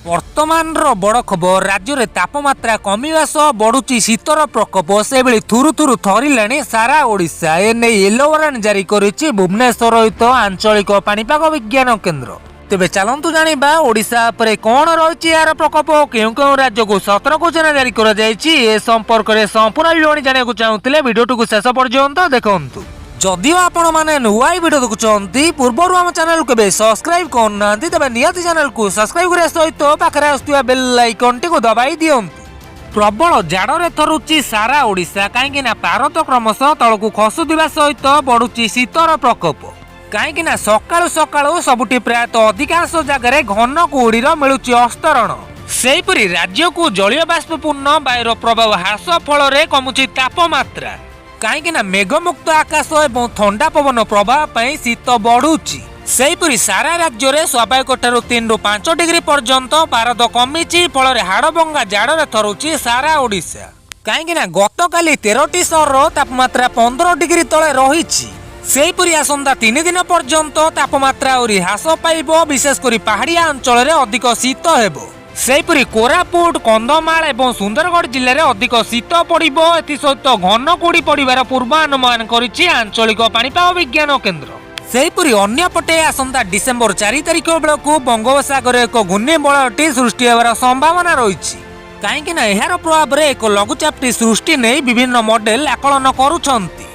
ବର୍ତ୍ତମାନର ବଡ଼ ଖବର, ରାଜ୍ୟରେ ତାପମାତ୍ରା କମିବା ସହ ବଢୁଛି ଶୀତର ପ୍ରକୋପ। ସେଭଳି ଥୁରୁ ଥୁରୁ ଥରିଲାଣି ସାରା ଓଡ଼ିଶା। ଏନେଇ ୟେଲୋ ୱାରେଣ୍ଟ ଜାରି କରିଛି ଭୁବନେଶ୍ୱର ସ୍ଥିତ ଆଞ୍ଚଳିକ ପାଣିପାଗ ବିଜ୍ଞାନ କେନ୍ଦ୍ର। ତେବେ ଚାଲନ୍ତୁ ଜାଣିବା, ଓଡ଼ିଶା ଉପରେ କ'ଣ ରହିଛି ଏହାର ପ୍ରକୋପ, କେଉଁ କେଉଁ ରାଜ୍ୟକୁ ସତର୍କ ସୂଚନା ଜାରି କରାଯାଇଛି। ଏ ସମ୍ପର୍କରେ ସମ୍ପୂର୍ଣ୍ଣ ବିବରଣୀ ଜାଣିବାକୁ ଚାହୁଁଥିଲେ ଭିଡ଼ିଓଟିକୁ ଶେଷ ପର୍ଯ୍ୟନ୍ତ ଦେଖନ୍ତୁ। ଯଦିଓ ଆପଣମାନେ ନୂଆ ଏହି ଭିଡ଼ିଓ ଦେଖୁଛନ୍ତି, ପୂର୍ବରୁ ଆମ ଚ୍ୟାନେଲକୁ କେବେ ସବସ୍କ୍ରାଇବ୍ କରୁନାହାନ୍ତି, ତେବେ ନିହାତି ଚ୍ୟାନେଲକୁ ସବସ୍କ୍ରାଇବ୍ କରିବା ସହିତ ପାଖରେ ଆସୁଥିବା ବେଲ୍ ଆଇକନ୍ଟିକୁ ଦବାଇ ଦିଅନ୍ତୁ। ପ୍ରବଳ ଜାଡ଼ରେ ଥରୁଛି ସାରା ଓଡ଼ିଶା। କାହିଁକି ନା ପାରଦ କ୍ରମଶଃ ତଳକୁ ଖସୁଥିବା ସହିତ ବଢୁଛି ଶୀତର ପ୍ରକୋପ। କାହିଁକି ନା ସକାଳୁ ସକାଳୁ ସବୁଠି ପ୍ରାୟତଃ ଅଧିକାଂଶ ଜାଗାରେ ଘନ କୁହୁଡ଼ିର ମିଳୁଛି ଅସ୍ତରଣ। ସେହିପରି ରାଜ୍ୟକୁ ଜଳୀୟ ବାଷ୍ପପୂର୍ଣ୍ଣ ବାୟୁର ପ୍ରଭାବ ହ୍ରାସ ଫଳରେ କମୁଛି ତାପମାତ୍ରା। କାହିଁକି ନା ମେଘମୁକ୍ତ ଆକାଶ ଏବଂ ଥଣ୍ଡା ପବନ ପ୍ରଭାବ ପାଇଁ ଶୀତ ବଢୁଛି। ସେହିପରି ସାରା ରାଜ୍ୟରେ ସ୍ୱାଭାବିକ ଠାରୁ 3ରୁ 5 ଡିଗ୍ରୀ ପର୍ଯ୍ୟନ୍ତ ପାରଦ କମିଛି। ଫଳରେ ହାଡ଼ଭଙ୍ଗା ଜାଡ଼ରେ ଥରୁଛି ସାରା ଓଡ଼ିଶା। କାହିଁକି ନା ଗତକାଲି 13ଟି ସହରର ତାପମାତ୍ରା 15 ଡିଗ୍ରୀ ତଳେ ରହିଛି। ସେହିପରି ଆସନ୍ତା 3 ଦିନ ପର୍ଯ୍ୟନ୍ତ ତାପମାତ୍ରା ଆହୁରି ହ୍ରାସ ପାଇବ। ବିଶେଷ କରି ପାହାଡ଼ିଆ ଅଞ୍ଚଳରେ ଅଧିକ ଶୀତ ହେବ। ସେହିପରି କୋରାପୁଟ, କନ୍ଧମାଳ ଏବଂ ସୁନ୍ଦରଗଡ଼ ଜିଲ୍ଲାରେ ଅଧିକ ଶୀତ ପଡ଼ିବ। ଏଥିସହିତ ଘନ କୁହୁଡ଼ି ପଡ଼ିବାର ପୂର୍ବାନୁମାନ କରିଛି ଆଞ୍ଚଳିକ ପାଣିପାଗ ବିଜ୍ଞାନ କେନ୍ଦ୍ର। ସେହିପରି ଅନ୍ୟପଟେ ଆସନ୍ତା ଡିସେମ୍ବର 4 ତାରିଖ ବେଳକୁ ବଙ୍ଗୋପସାଗରରେ ଏକ ଘୂର୍ଣ୍ଣିବଳୟଟି ସୃଷ୍ଟି ହେବାର ସମ୍ଭାବନା ରହିଛି। କାହିଁକି ନା ଏହାର ପ୍ରଭାବରେ ଏକ ଲଘୁଚାପଟି ସୃଷ୍ଟି ନେଇ ବିଭିନ୍ନ ମଡେଲ ଆକଳନ କରୁଛନ୍ତି।